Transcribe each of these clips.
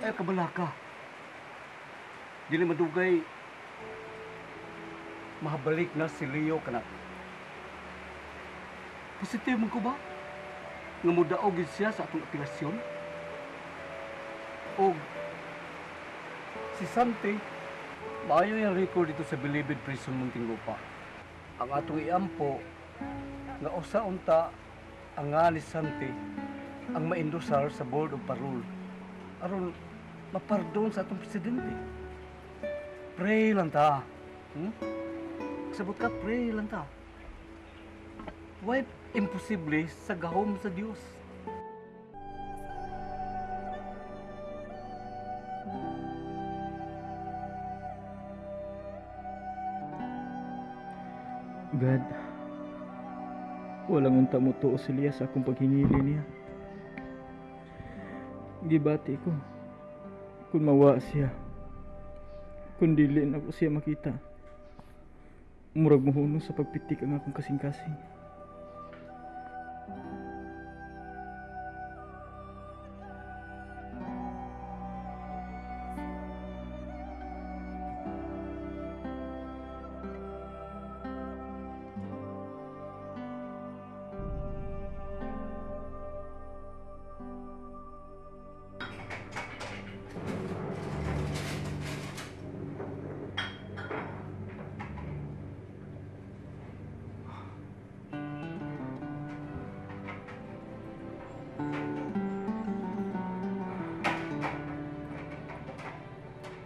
Ay, kabalaka. Dili madugay, mahabalik na si Leo kanak. Positive man ko ba? Nga mudaog siya sa atong apelasyon? O si Santi, maayo yung record dito sa Bilibid Prison Muntinlupa. Ang atong iampo, nga usa unta ang nga ni Santi ang maendosar sa Board of Parole aron mapardon sa atong presidente. Pray lang ta. Sabot ka, pray lang ta. Why imposible sa gahom sa Dios? God, walang unta mo tuo si Lia sa akong paghingili niya. Gibati ko, kung mawa siya, kung dili na ko siya makita, murag mohuno sa pagpitik ang akong kasing-kasing.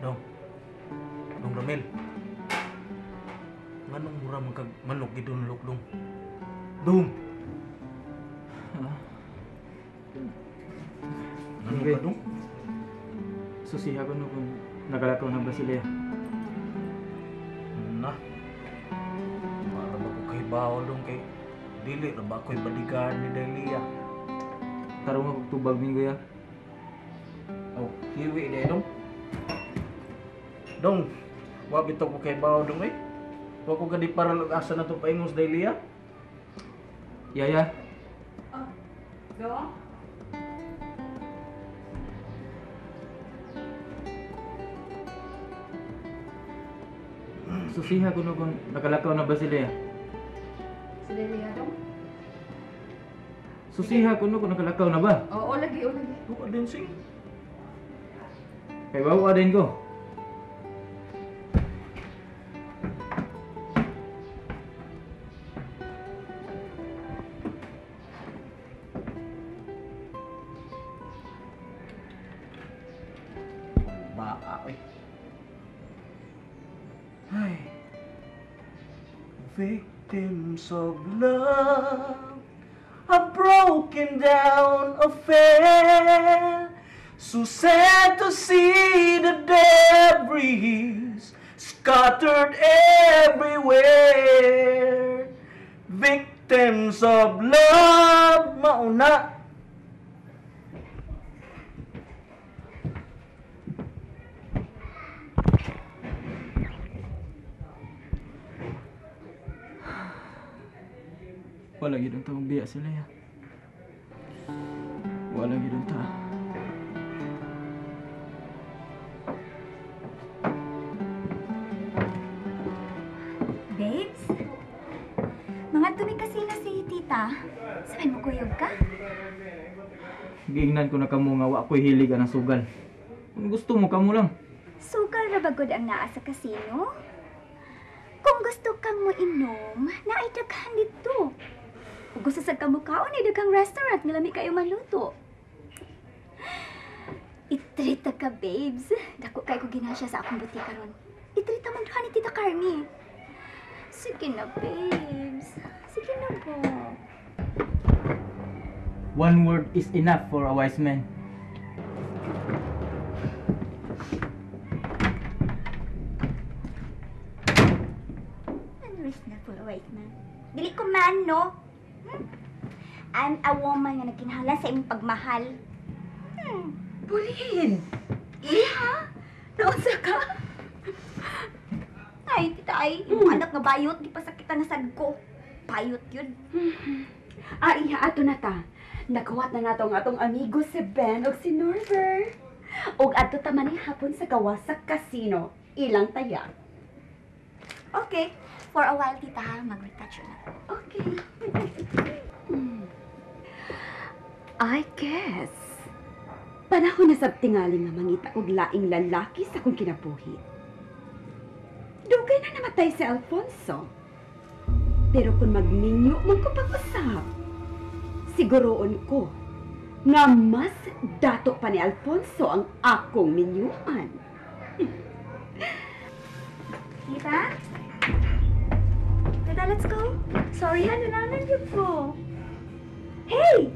Dong, Dong Ramil, nganong mura man kag manok gidunlok, Dong? Dong! Ano Okay. ka, Dong? Susiha ko no kung nakalakaw na ba sila. Na, para ba ko kay Bao, Dong, kay dili na ba ako'y bodyguard ni Delia? Tarong ako tubag minggo ya. Oh, hiwi na Dong. Dong, wa bitaw ko kay Bao, Dong, eh. Wa ko gadi para asa na to paingos Delia. Yaya. Oh, Dong? Susiha ko no kung nakalakaw na ba sila. Si Delia, Dong? Susiha ko no kung nakalakaw na ba? Oo, lagi, oo, lagi. Duka din sing. Kay bawa din ko. Baa, eh. Ay. Victims of love, a broken down affair. So sad to see the debris scattered everywhere. Victims of love, mauna. Wala gid ang taong biya sila ya. Wala gid ang ta. Babes, mga tumi kasi na si tita. Sabi mo kuyog ka? Giingnan ko na kamo nga wa ko'y hilig ang sugal. Kung gusto mo, kamo lang. Sugal ra ba gud ang naa sa kasino? Kung gusto kang mo inom, naay daghan dito. Kung gusto sa kamukaon, ay daghang restaurant nga lami kayo maluto. Itrita ka, babes. Dako kay ko ginasya sa akong butika ron. Itrita man duha ni Tita Carmi. Sige na, babes. Sige na po. One word is enough for a wise man. One word is enough for a wise man. Dili ko man, no? I'm a woman nga nagkinahanglan sa imong pagmahal. Pauline! Iha? Naunsa ka? Ay, tita, ay, imong anak nga bayot, di pa sakita na sad ko. Bayot yun. Ah, iha, ato na ta. Nakuwat na nato ang atong amigo si Ben o si Norver. Og adto ta man hapon sa gawas sa casino. Ilang taya. Okay. For a while, tita, ha? Mag-retouch na. Okay. I guess, panahon na sab tingali nga mangita og laing lalaki sa akong kinabuhi. Dugay na namatay si Alfonso. Pero kung magminyo man ko pag-usap, siguroon ko nga mas dato pa ni Alfonso ang akong minyuan. Tita? Tita, let's go. Sorry, ano na nandiyo ko. Hey!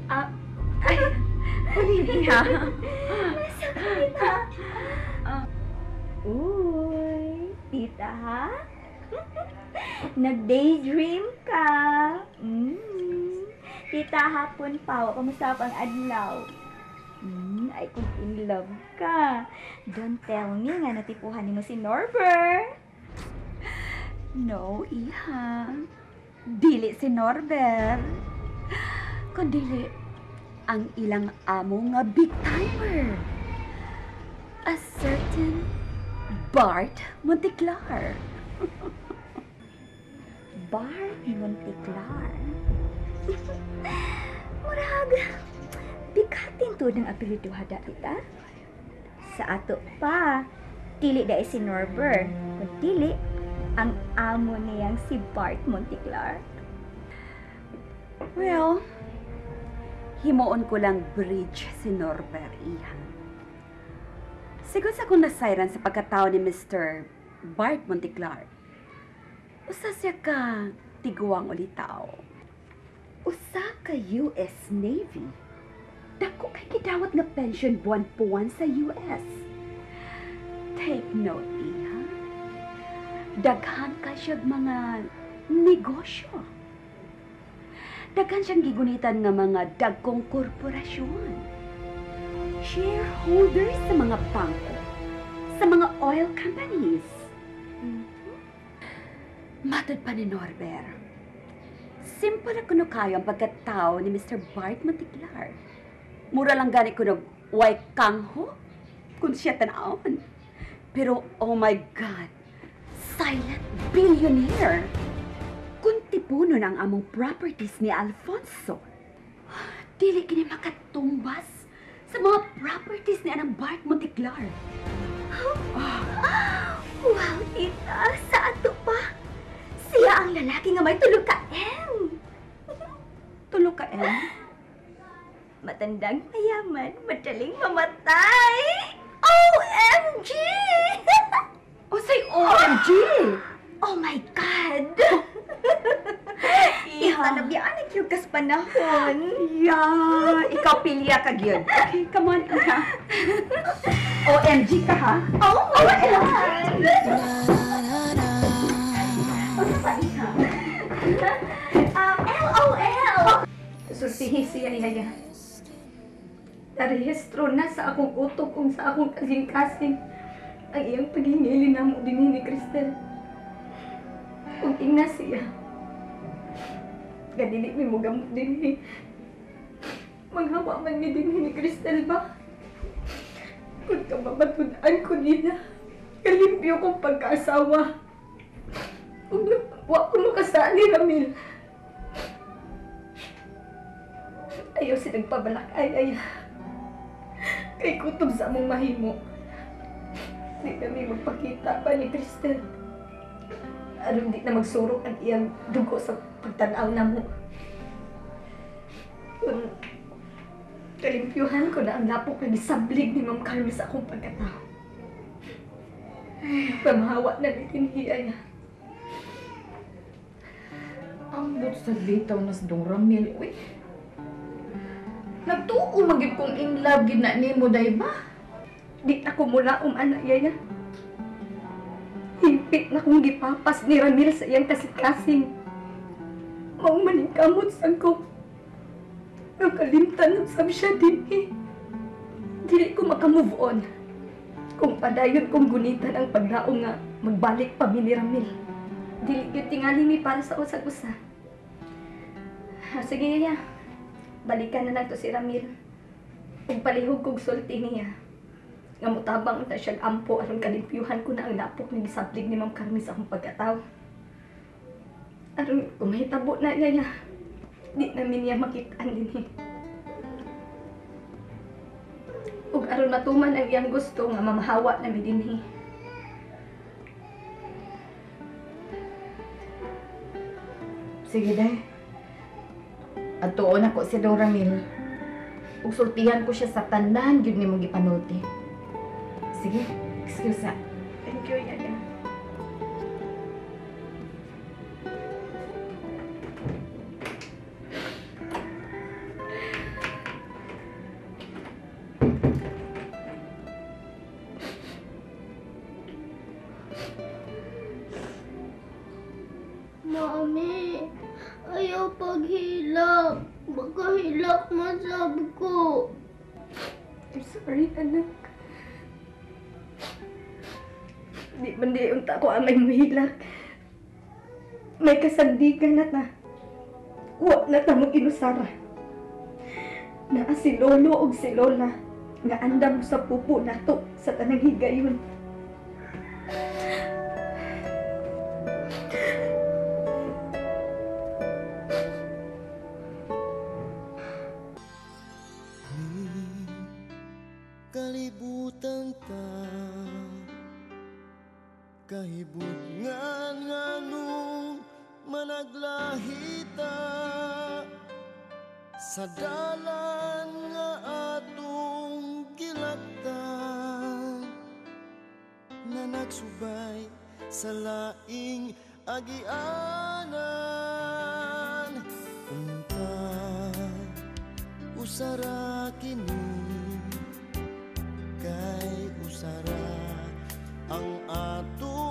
Ay, Olivia. Nasa ka, tita? Uy, tita, ha? Nag-daydream ka. Tita, hapon pa. Kamusta pa ang adlaw? Ay, kung in love ka. Don't tell me nga natipuhan nimo si Norber. No, iha. Dili si Norbert. Kundili ang ilang amo nga big timer. A certain Bart Monteclar. Bart Monteclar. Murag, bigatin to ng apelyido hada, tita. Sa ato pa, dili dai si Norber. Kung dili, ang amo niyang si Bart Monteclar. Well, himuon ko lang bridge si Norbert, iha. Sigon sa akong nasayran sa pagkatao ni Mr. Bart Monteclar, usa siya ka tiguang ulitaw. Usa ka US Navy. Dako kay gidawat nga pension buwan-buwan sa US. Take note, iha. Daghan ka siyag mga negosyo. Daghan siyang gigunitan nga mga dagkong korporasyon. Shareholders sa mga bangko, sa mga oil companies. Matod pa ni Norbert, simple na kuno kayo ang pagkatao ni Mr. Bart Monteclar. Mura lang gani kuno way kangho kung siya tanawon. Pero oh my God, silent billionaire. Kung tipunon ang among properties ni Alfonso, dili kini makatumbas sa mga properties ni anang Bart Monteclar. Wow, tita, sa ato pa. Siya ang lalaki nga may tulo ka M. Tulo ka M? Matandang mayaman, madaling mamatay. OMG! Unsay OMG! Oh my God! Iha na biya nag kas panahon. Yeah, ikaw pilya ka gyud. Okay, come on, iha. OMG ka ha? Oh my God! Ano pa, iha? LOL! Sultihi siya, Yaya. Narehistro na sa akong utok kung sa akong kasing-kasing ang iyang paghingili na mo din ni Cristel. Kung tingna siya, ganili mi mo gamot din. Manghawa man mi din ni Cristel ba? Kung kababatunan ko nila, kalimpyo kong pagkaasawa. Kung wa ko makasali, Ramil. Ayaw si nagpabalak ay. Kay kutob sa among mahimo. Di kami magpakita pa ni Cristel. Aron di na magsurok ang iyang dugo sa pagtanaw na mo. Kung kalimpyuhan ko na ang lapok na gisablig ni Ma'am Carmen sa akong pagkatao. Pamahawa na ni Tinhiya niya. Ambot sa litaw na sa dong Ramil, uy. Nagtuo magid kong in love gid na nimo day ba? Di na ko mula anak yaya. Hingpit na kong gipapas ni Ramil sa iyang kasing-kasing. Mao maning kamot sang ko. Nakalimtan ng sab siya dinhi. Dili ko makamove on. Kung padayon kong gunitan ang paglaom nga magbalik pa mi ni Ramil. Dili gyud tingali mi para sa usag-usa. Sige yaya. Balikan na lang to si Ramil. Ug palihog kog sulti niya. Nga mutabang ta siyang ampo aron kalimpyuhan ko na ang napok ni gisablig ni Ma'am Carmen sa akong pagkataw. Aron kung mahitabo na yaya, di namin niya makitaan dinhi. Ug aron matuman ang iyang gusto nga mamahawa nami dinhi. Sige, day. Atuon ako si Dong Ramil. Ug sultihan ko siya sa tanan gyud nimong gipanulti. Sige, excuse sa. Thank you, yaya. Mami, ayaw paghilak. Baka hilak masab ko. I'm sorry, anak. Di man di unta ko amay mahilak. May kasandigan na ta. Wa na ta mong inusara. Naa si Lolo og si Lola nga andam sa pupo nato sa tanang higayon. Kalibutan ta kahibutngan nganong managlahita sa dalan nga atong gilaktan na nagsubay sa laing agianan. Unta usara kini kay usara ang ato.